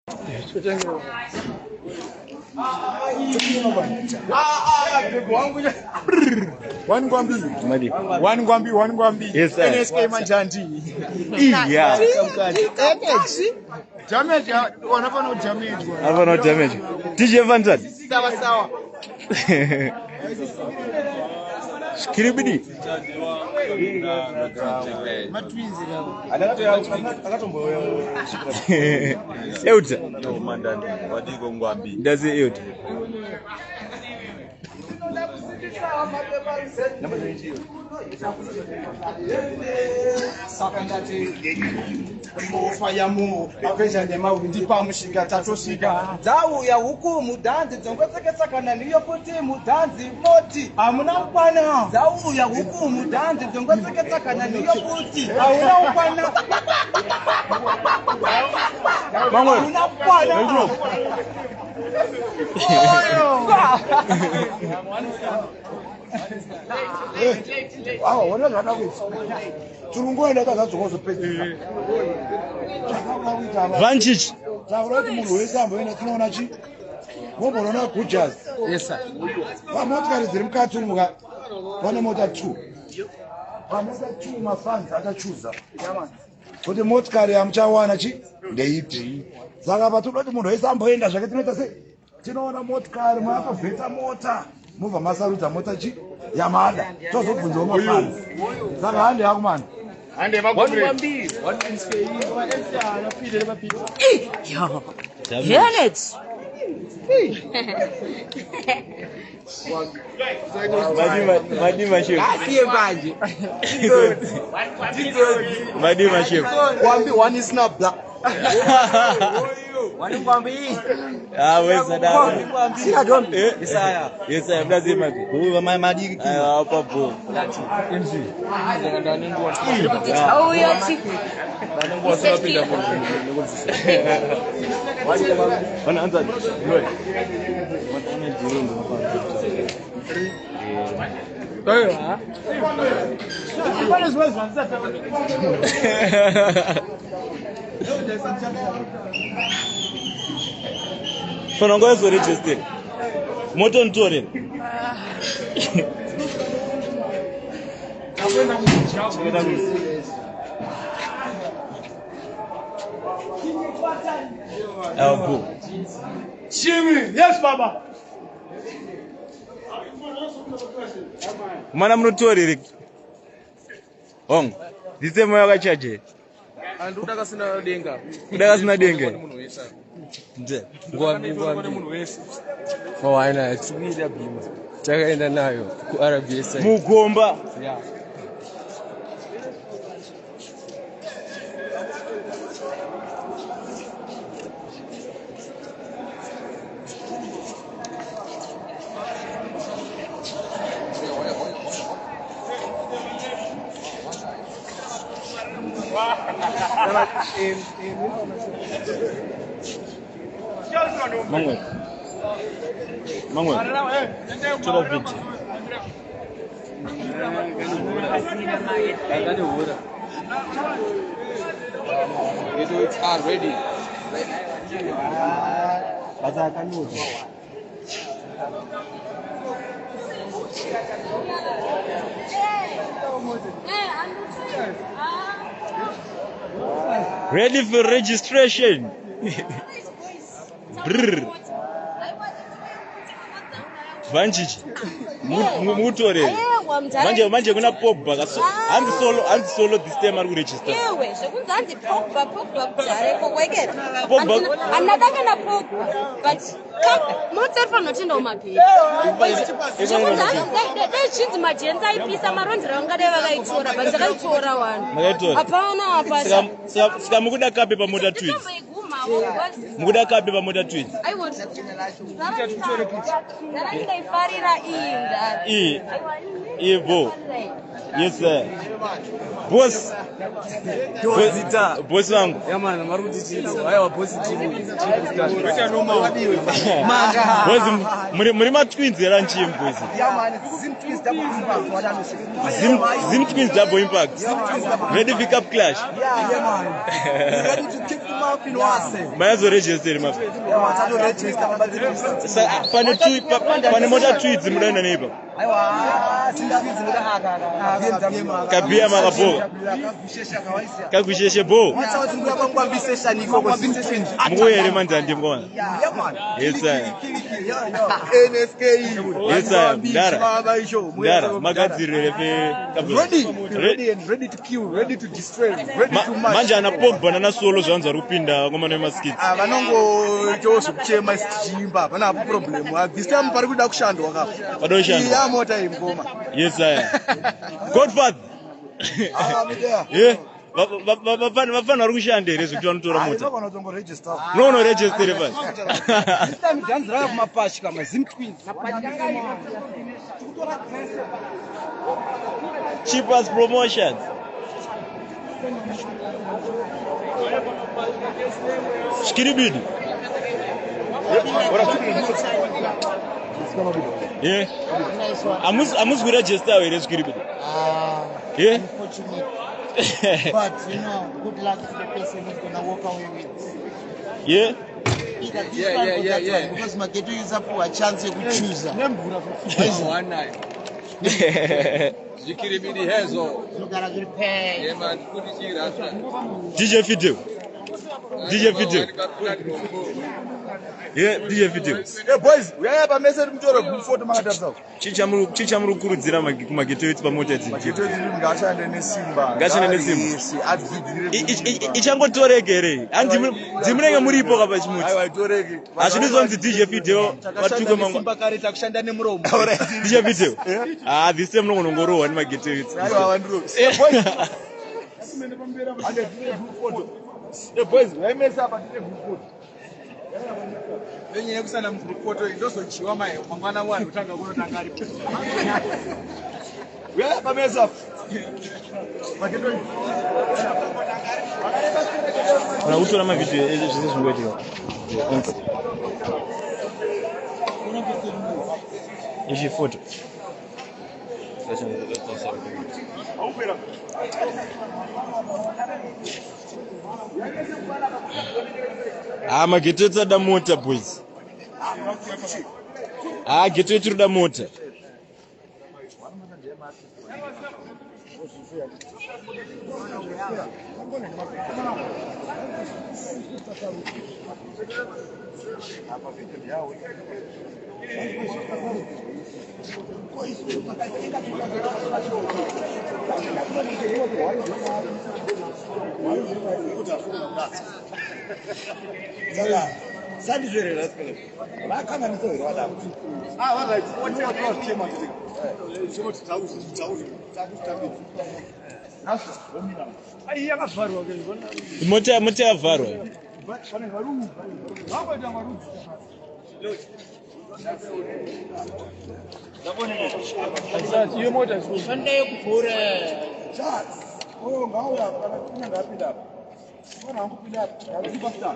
One Gwambi. One Gwambi, one Gwambi. Yes, sir. NSK Manjanti. Yeah. Damage, wanafana damage. Hapa no damage. DJ Vanzad. Sawa sawa. Skiribidi. Euta. Ndazi euta. Saka ndati mofaya mu apesha nemawindi pamusvika tatosvika Dzauya huku mudhanzi dzongotseketsakana niyo kuti mudhanzi moti. Hamuna kukwana. Dzauya huku mudhanzi dzongotseketsakana niyo kuti Hauna kukwana. Mangwe. Hauna kukwana. Awa, wona zvada kuita. Turungoenda tazadzokozopedzisa. Zvakakuda kuita apa. Vanchichi. Taura kuti munhu wese amboenda tinoona chi? Mombonoona Gujas. Yes sir. Pamotikari dziri mukati umu ka pane mota 2. Pamota 2 mafans achachuza. Kuti motikari yamuchawana chi ndeipi. Saka patinoda kuti munhu wese amboenda zvake tinoita sei? Tinoona motikari maakavheta mota mobva masarudza mota chi yamada tozobvunzawo mafans. Saka hande yako mani. Helets. Madi chef. Asiye manje. Madi chef. Gwambi one is not black. Wani Gwambi. Ah, wesa da. Sira don. Eh. Isaya. Yes, sir. Ndazi madi. Uyu madi. Ayo apa bo. Auya chi. Bana anza. Loy. Fana ngoya register. Moto nitore. Abu. Jimmy, yes baba. Mana munotorere. Hongu. This moyo wakachaje. Anduda kasina denga. Kuda kasina denga. Munhu wese. Nje. Ngwambi munhu wese. Mawana tikuida bhima takaenda nayo kuRBS. Mugomba. Yeah. Mangwe. Mangwe. Tora video. It's already. Ready for registration. Brr. Vanchichi. Mutorere. Ayewa mudhara. Manje manje kuna Pogba kaso. Hanzi solo, hanzi solo this time ari kuregister. Iwe zvekunzi hanzi Pogba Pogba mudhara kwekera. Pogba. Handina kana Pogba but mota irifanira kutoendawo mapiri. Zvekunzi hanzi dai zvinzi majenzi aipisa maronzero angadai vakaitora but takaitora wani. Makaitora. Hapana hapana. Saka mukuda kapi pamota twins? Mukuda kapi pamota twins? Aiwa. Ndaifarira iyi mudhara. Iyi. Iyi bo. Yes sir. Boss. Dozita. Boss wangu. Yeah man, mari kuti chii? Aiwa boss team. Boss muri matwins here anchii boys? Yeah man, Zim Twins double impact wadano. Zim twins double impact. Ready for cup clash. Yeah, yeah man. We ready to kick them out. Mayazoregister mafa. Pane two pane mota two idzi mudaenda neipa. Kabhiya makaboka. Kagusheshe bo. Mukuya here manje handi mukona. Yes sir. Yes sir. Ndara. Ndara magadziriro here pe Ready, ready and ready to kill, ready to destroy, ready to mash. Manje ana Pogba nana Solo zvanzi vari kupinda vakomana vemaskits. Ah, vanongoitawo zvekuchema isi tichiimba, hapana hapo problem. Ah, this time pari kuda kushandwa kapa. Pada kushandwa. Iya mota iyi mukoma. Yes sir. Godfather. Ah, midea. Yeah. Vafana vari kushanda here zvekuti vanotora mota? Vanogona kutongoregister. Munonoregister here pasi? This time dhanzi rava kumapashika maZim Twins. Cheapest promotions. Chikiribidi. Yeah. Hamusi kuregister here Chikiribidi? Yeah. Unfortunate. But you know, good luck to the person who's gonna walk away with Yeah. either this one or that one, because Mageto is up for a chance yekuchuza. Zvikiribidi hezo. Zvinogara zviri pay. Yeah man, kuti chiraswa. DJ Fidel. DJ Fidel. Yeah, DJ Fidel. Hey boys, uyai pamese mutore group photo makatarisa. Chii chamuri kukurudzira kumageto youth pamota idzi? Mageto edu ngaashande nesimba. Ngaashande nesimba. Ngaariyese, adzidzire. Ichangotoreke here? Handi munenge muripo kapa chimuti. Aiwa itoreke. Hazvidi zvonzi DJ Fidel vatuke mangwa. Simba kare takushanda nemuromo. DJ Fidel. Ah, this time munongonongorohwa nemageto youth. Aiwa vandiro. Hey boys. Ande tine group photo. Hey boys, uyai mese apa tine group photo. Nenyaya yekusana mugroup photo iyi ndozochiwa mai mangwana wanhu kutanga kunotanga aripo. Uyai pamese apa. Mageto edu. Kana kutora mavhidhiyo zvese zvingoitika. Ichi photo. Ah, mageto edu ada mota boys. Ah, geto yetu rida mota. Saka sandizverera vakanganisa here vadavo. Ah, right. Chema Mota mota yavharwa. Oh, ngauya kana kuna ngapinda apa. Kana hangupinda apa. Ngapinda.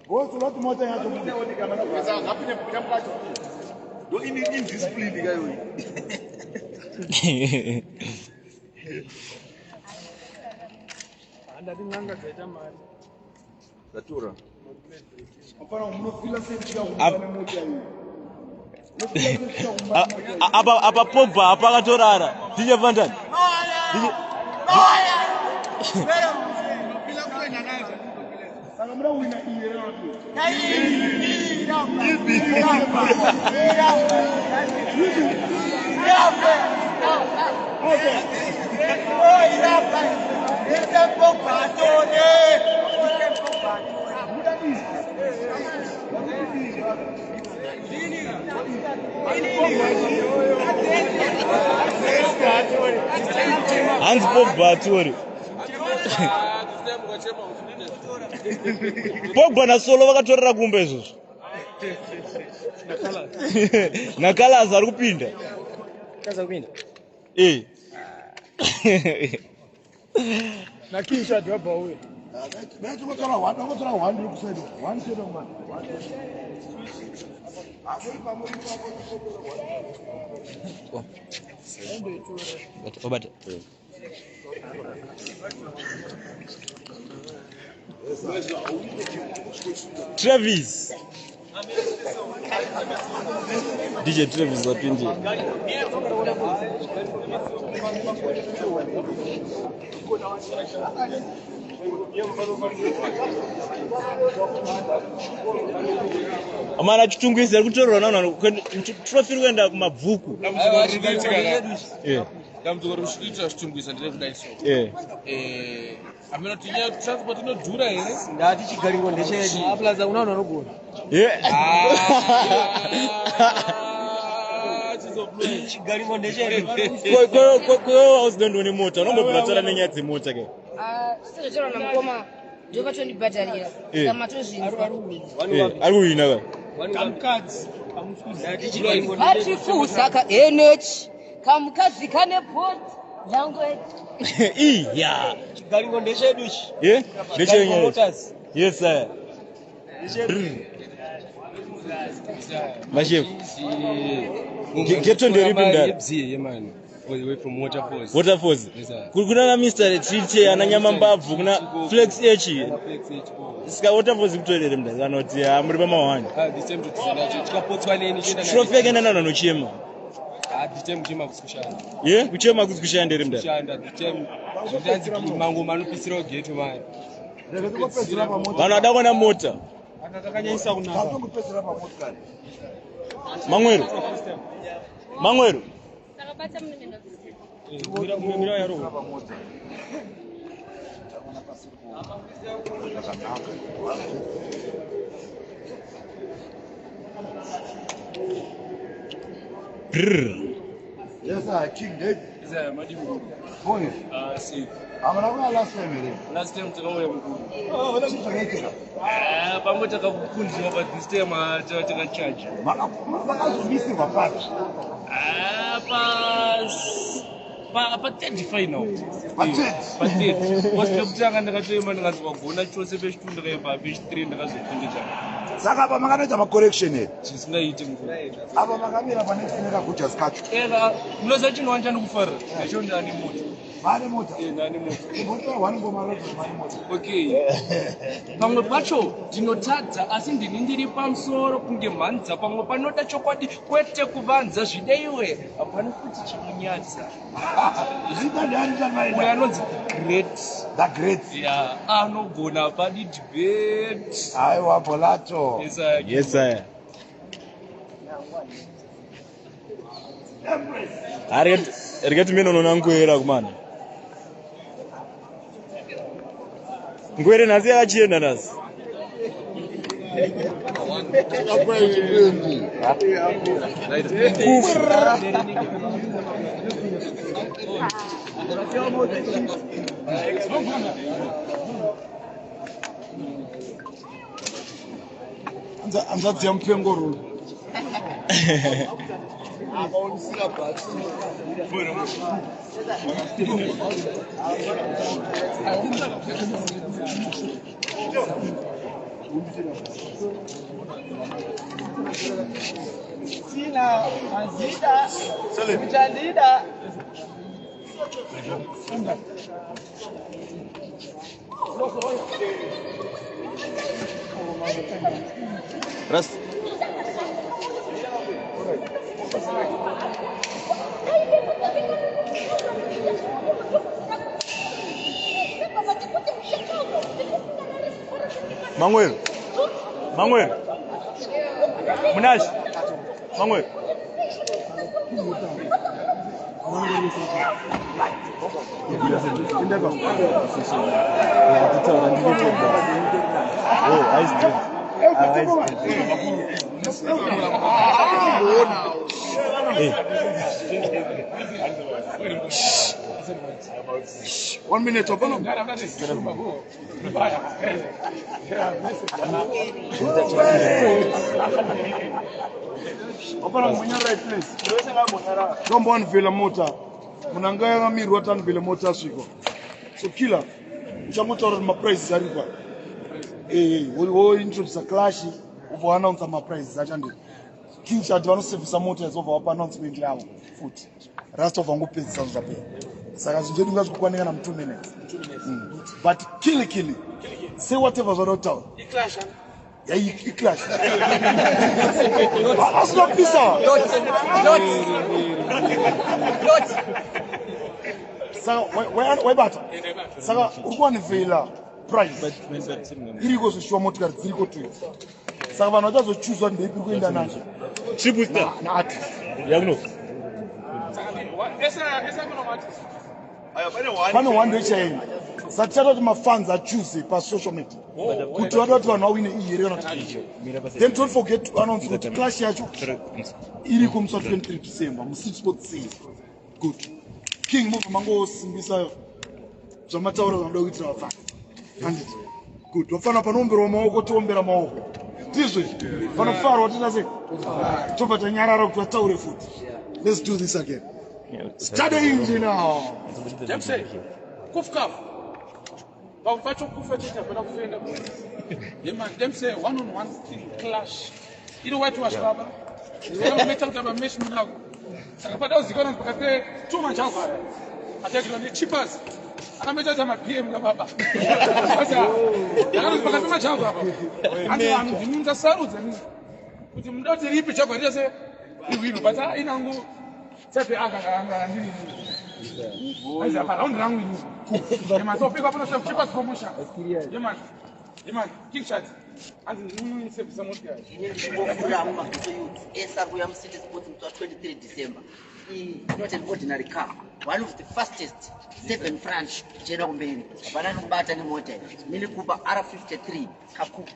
Boss, unoti mota yacho mude. Ndo ini indiscipline kayoyi. Zatura. Mfana munofila sei kuda kumba nemota iyi? Munofila sei kuda kumba nemota iyi? Apa Pogba apa akatorara. DJ Vandan. DJ Saka muda kuwina iyi here kana kuti? Hanzi Pogba atori. Pogba naSolo vakatorera kumba izvozvo. Nakalaz ari kupinda. Eh. Dai tingotora one, tingotora one iri kuside. One chete kumana. One. Obata. Travis. DJ Travis apindira. Amana Chitungwiza ari kutorwa navanhu, trophy iri kuenda kuMabvuku. Dambudziko riri kuchitungwiza nderekuda iso. Ameno tinyaya transport inodhura here? Ndati chigaringo ndechedu. Aplaza kuna vanhu vanogona. Chigaringo ndechedu. Kwewe hauzi mota, unombobvira taura nenyaya dzemota ke? Sezvotaura namukoma, ndopatondibhadharira. Saka matozvinzwa. Ari kuhwina ka? Vatikuza ka energy, kamukadzi kane body language. Iya. Chigaringo ndechedu ichi. Ndechenyu. Motors. Yes sir. Mashefu. Geto nderipi ndara? Man. All the way from Waterfalls. Waterfalls. Yes, sir. Kuna na Mr. Chiche, ana Nyamambabvu, kuna Flex H. Flex H. Oh. Sika Waterfalls kutorere mnda kana kuti muri pamahwani. Ah, this time totizanacho. Tikapotswa neni chienda na. Trophy yakaenda nano nochema. Ah, this time kuchema kusi kushanda. Ye, kuchema kusi kushanda here mnda. Kushanda this time. Zvitanzi mangoma anopisirawo ghetto man. Vanhu vada kuona mota. Akakanyanyisa kunaka. Tatongopedzera pamotikari. Mamwero. Mamwero. Saka bata munoenda. Pedzera pamota. Taona pasipo zvakanaka. Brr. Yes sir, King David. Yes, sir, madimu. Boy. Ah, safe. Hamuna kuya last time here. Last time takauya mukuru. Chii chakaitika? Ah, pamwe takakunzwa, but this time takachaja. Vakazomisirwa papi? Ah, pa third final. Pa third? Pa third. Because pekutanga ndakatoema, ndikanzi wagona chose, pechitu ndakaimba, pechi3 ndakazopindisa. Saka apa makanoita macorrection here? Zvisingaiti mukuru. Apa makamira pane tine kagujas kacho. Eka munoziva chinhu wani chandikufarira necho, ndani mota. Vane mota. Ndani mota. Imbotora one ngoma road vane mota. Okay, pamwe pacho ndinotadza, asi ndini ndiri pamusoro kunge mhanza. Pamwe panoda chokwadi kwete kuvanza, zvideiwe hapana futi chimunyadza. Zita ndani chamaenda? Uyo anonzi The Great. The Great. Ya, anogona padi debate. Aiwa, Bolato. Yes, sir. Yes sir. Rega timene unoona ngwera kumana. Ngwere nhasi yakachienda nhasi. Kufu. Hanzvadzi yamupengo rolo. Sina mazida. Muchandida. Ras. Mangwero. Mangwero. Munashi. Mangwero. Kutaura ndinotenda. Oh, ice drink. Ah, ice drink. Eh. One minute, hapana. Hapana munya right place. Dombo anivhela mota. Munhu anga yakamirwa tanivhele mota asvika. So killer, uchangotaura kuti maprizes ari pa. Wointroduce clash, ubva waannounce maprizes acho andiri. King Chat vanosevhisa mota idzi, wobva wapa announcement yavo futi. Rasta wobva ngopedzisa zvapera. Saka zvinhu zvedu ngazvikukwane kana mu2 minutes. But kili kili. Say whatever zvada kutaura. Iclash. Yeah, iclash. Asinopisa. Saka waibata. Saka uri kuwanivheila price. Iriko zvishuwa motikari dziriko tu. Saka vanhu vachazochuzwa ndeipi iri kuenda nacho. Naartist. Yakuno. Pane one ndechaini. Saka tichada kuti mafans achoose pasocial media kuti vada kuti vanhu vawine iyi here kana kuti iyi. Then don't forget to announce kuti clash yacho iriko musi wa 23 December muCity Sports Center. Good. King mobva mangosimbisa zvamataura zvanoda kuitira vafana. Handiti. Good. Vafana panoomberwa maoko toombera maoko. Ndizvo izvi. Panofarwa toita sei? Tobva tanyarara kuti vataure futi. Let's do this again. Start the engine now. Jackson, kufkaf. Pamwe pacho kufa chete hapana kufenda. Yeah man, them say one on one thing clash. Ino white wash baba. Saka meta kuti aba mesh munako. Saka pada uzikana kuti pakati pe two majaguar. Ataitwa ne cheapers. Akameta kuti ama BM ka baba. Sasa ndakati pakati pe majaguar apa. Andi vanhu ndimi musasarudza nini. Kuti muda kuti ripi jaguar riya se iwino but ah inangu Sepe aka anga ndiri. Aiza pa round rangu ini. Yema so pick up no cheapest promotion. Yema. Yema King Chat. Anzi ndini service motikari. Ini ndichingofura mumageto youth ese ari kuuya muCity Sports musi wa 23 December. Iyi not an ordinary car, one of the fastest seven front ichienda kumberi. Hapana anokubata nemota iyi. Mini Cooper R53 kakup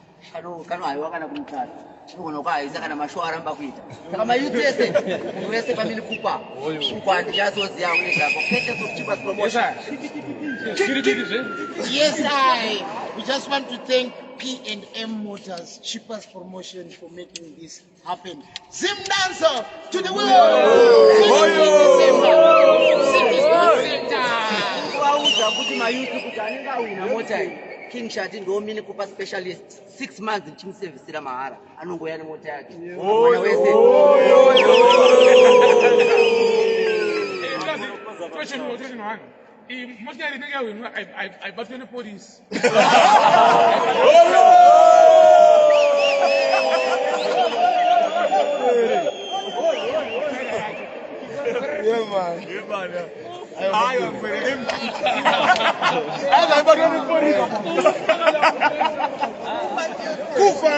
kanohaiwa kana kumutaro unogona kuhaisa kana mashow aramba kuita. Saka mayouth ese munhu wese paMini Cooper uko handichazoziva une zvako. Courtesy of Cheapest Promotion. Yes, I. We just want to thank P&M Motors, Cheapest Promotion, for making this happen. Zim Dancer to the world! 23 December, City Sports Center. Vaudza kuti mayouth kuti anenge awina mota iyi King Shati ndo Mini Cooper specialist 6 months ndichimusevisira mahara anongouya nemota yake mwana wese. Question one. Motikari inenge yawinwa aibatwe nepolisi. Yeah, man. Yeah, man. Aibatwe nepolisi. Kufa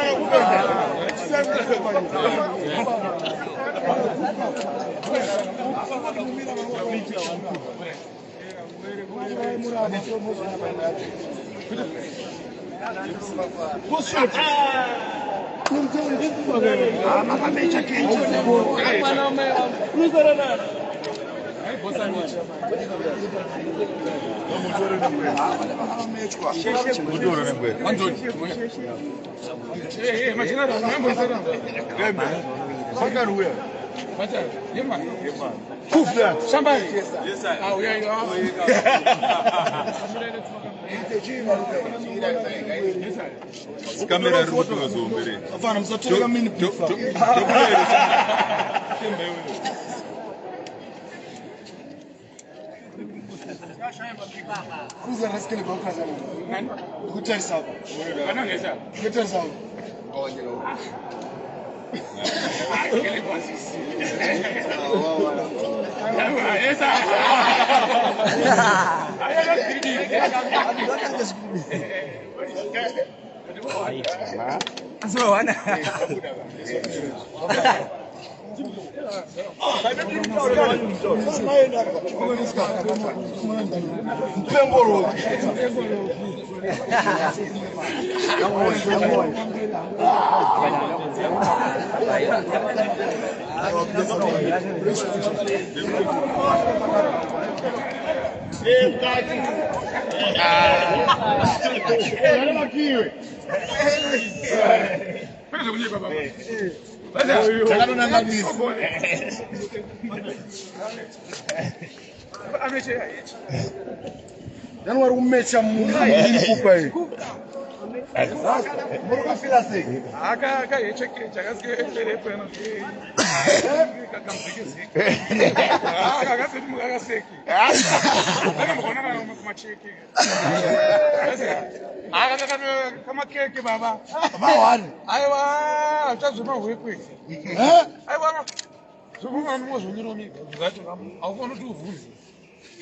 Kamera iri kutora zombere. Afana musatoreka mini pifa. Cruiser rasikele bhakuraza. Ndikutarisa apa. Ndikutarisa apa. Mpengo Yani wari kumecha Mini Cooper iyi. Muri kufila sei? Kamakeke baba. Mawani. Aiwa, hazvazvemahwekwe. Eh? Aiwa, zvokunganimozvonyiromika zvacho haufani kuti uvhunze.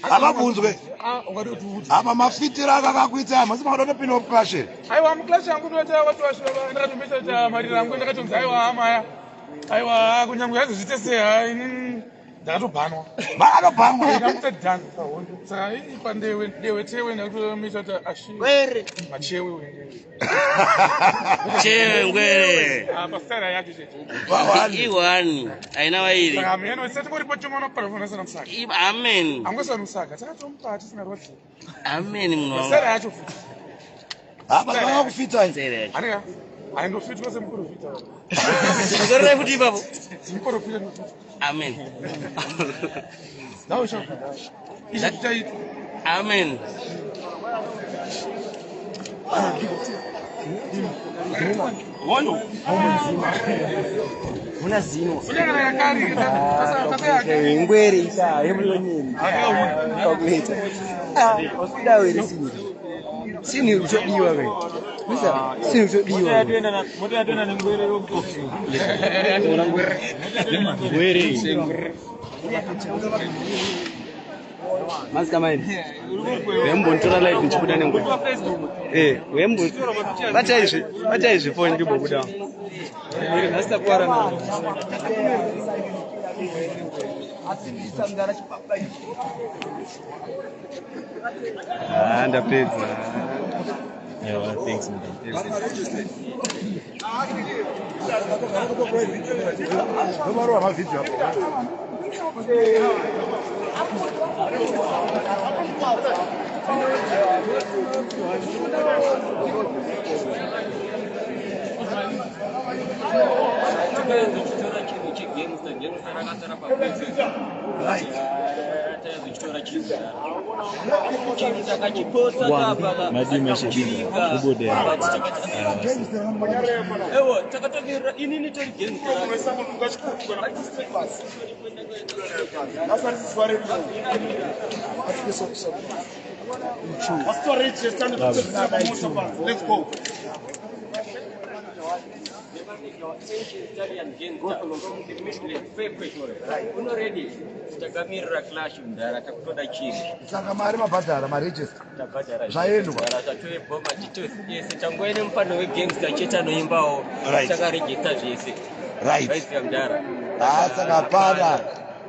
Havabvunzwe. Ah, ungadi kuti uvhunze. Apa mafitiro akakakuita hamasi makada kutopinda muclash here? Aiwa, muclash yangu ndinoita watu washo ndakatomboita cha marira angu ndakatonzi aiwa amaya. Aiwa, kunyangwe yazi zviite sei hai inini ndakatobhanwa. Makatobhanwa. Ndakamuita dhanzi pahondo. Saka ipa ndewe ndewe tewe ndakatomuita kuti ashi. Ngwere. Machewe wenge. Chewe ngwere. Ah, pasitara yacho chete. Iwani. Aina wairi. Saka mheno sati ngoripo chomona parafona sana musaka. Amen. Angosana musaka. Takatomupa tisina rwadzi. Amen munhu wangu. Pasitara yacho futi. Apa zvakakufita izvi. Aneka. Aindofitwa semuprofita. Zorora futi ipapo. Semuprofita ndofitwa. Amen. Ndawo shaka. Izvi zvichaitwa. Amen. Muna zino. Ngwere Ngwere ita yemulonyeni. Kakuita. Ah, usidawo here sini. Sini uchodiwa we. Misa, sini uchodiwa. Mota yatoenda nengwere Ngwere. Mazikamani. Wembontora live ndichibuda nengwere. Eh, wembo. Bachaizvi, bachaizvi phone ndimbobuda. Ngwere nhasi takuwara nawo. Ah, ndapedza. Yeah, thanks man. Ndomarova mavhidhiyo apo. Ewo, takatomirira inini tori Let's go. Unoredi takamirira clash mudhara takutoda chiri Saka mari mabhadhara marejista. tabhadhara Zvaendwa. zvatoebhoma titose tangoene mufano wegangster chete anoimbawo Right. takarejista zvese Right. vaiziva mudhara Ah, saka hapana.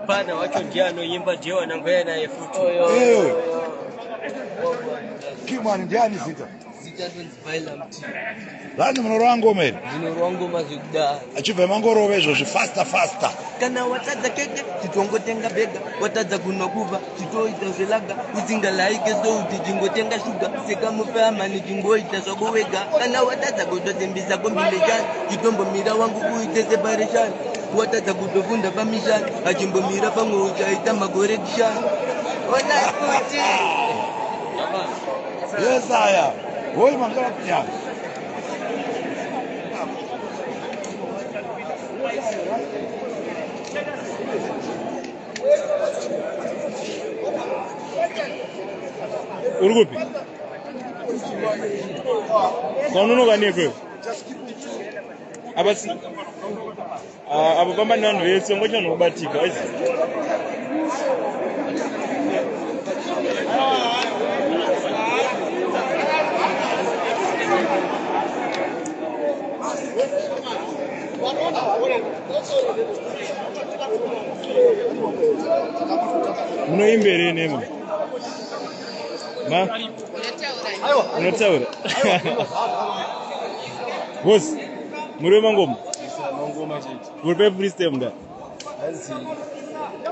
pana wacho ndiye anoimba ndiye wanangoya naye futi Eh. Kimwani ndiani zita? Zita ndonzi Bailam T. Vanhu munorova ngoma here? Ndinorova ngoma zvekudaro. Achibva mangorova izvozvi faster faster. Kana watadza keke titongotenga bhega, watadza kunwa kuva titoita zvelaga, usingalaike souti tingotenga shuga, sekamufamani tingoita zvako wega. Kana watadza kutosimbisa kombineshani, chitombomira wangu uite separeshani, watadza kutofunda pamishani, achimbomira pamwe uchaita makorekishani. Ona kuti Yes aya. Hoi mamsaka ya. Uri kupi? Kwaunonoka nekweyo? Apa si Ah, apa pamba nevanhu vese ungocha nokubatika aizi. Munoimba here nemi? Ma? Unotaura? Boss, muri wemangoma? Mangoma chete. Uri pefreestyle munda?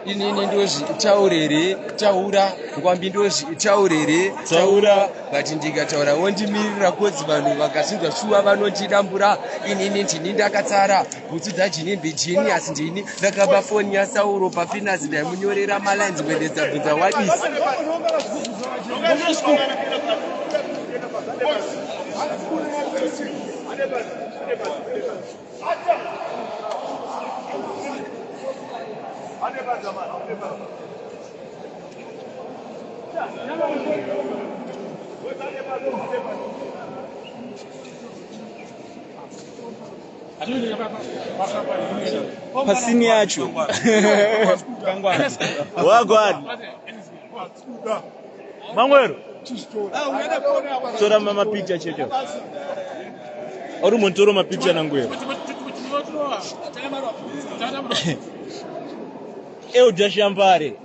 Inini ndozvitaurere taura ngwambi ndozvitaurere Taura. But ndikataura wondimirira kodzi vanhu vakazvinzwa shuwa vanondidambura. Inini ndini ndakatsara bhutsu dzajini mbijini, asi ndini ndakaba foni yaSauro pafinasi, ndaimunyorera malines kuendesa bvunza wadisi. Pasini yacho. Wagwani. Mangwero. Tora mapicha chete. Uri muntoro mapicha nangwero. Euja Shambare.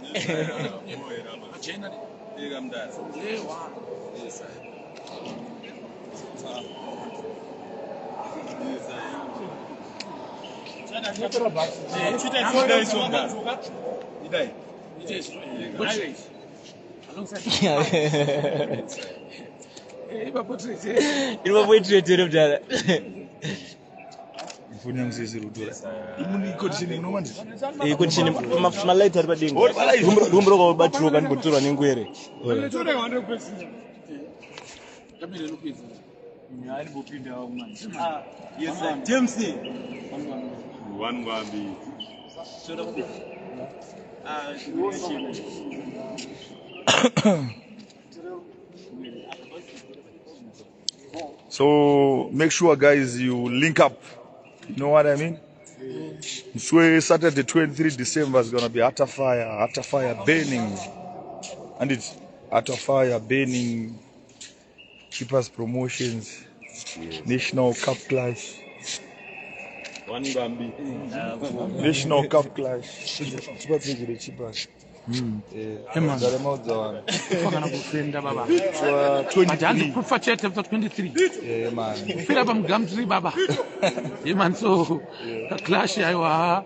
Iri paportrait here mudhara? Foni yangu sisiri kutora. Imuni condition inomandisa. Eh, condition malight ari padenga. Rumburo kwabatirwa kanimbotorwa nengwere. So make sure guys you link up. You know what I mean? Swear Saturday 23 December is gonna be utter fire, utter fire burning. And it's utter fire burning. Keepers promotions, National Cup Clash. National Cup Clash. Chipatsegere chipas. Kana kufenda baba. But kufa chete 23. Yeah, man. Kufira pamugamtri baba. Yeah, man. So clash aiwa.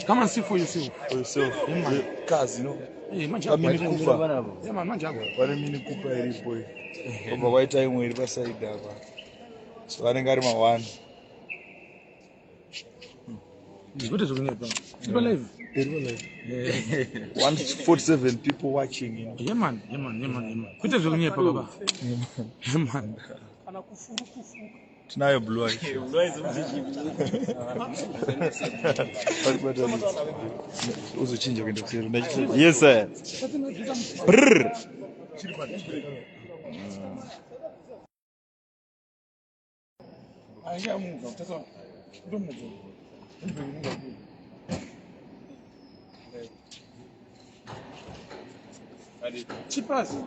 Come and see for yourself. For yourself. Yeah, man. Cars, you know. Eh, manje Mini Cooper. Yeah, man, manje ako. Pane Mini Cooper iripo iyi. Obva kwaita imwe iri pasaidi apa. So anenge ari ma1. Zvikuti zvekunyepa. Iripo live. Iripo live. 147 people watching. You know. Yeah, man. Yeah, man. Yeah, man. Yeah, man. Kuite zvekunyepa baba. Yeah, man. Tinayo blue eyes. Uzochinja kuenda kuseri. Yes sir. Brr. Achamuka kutasa. Ndomuka. Chipazi.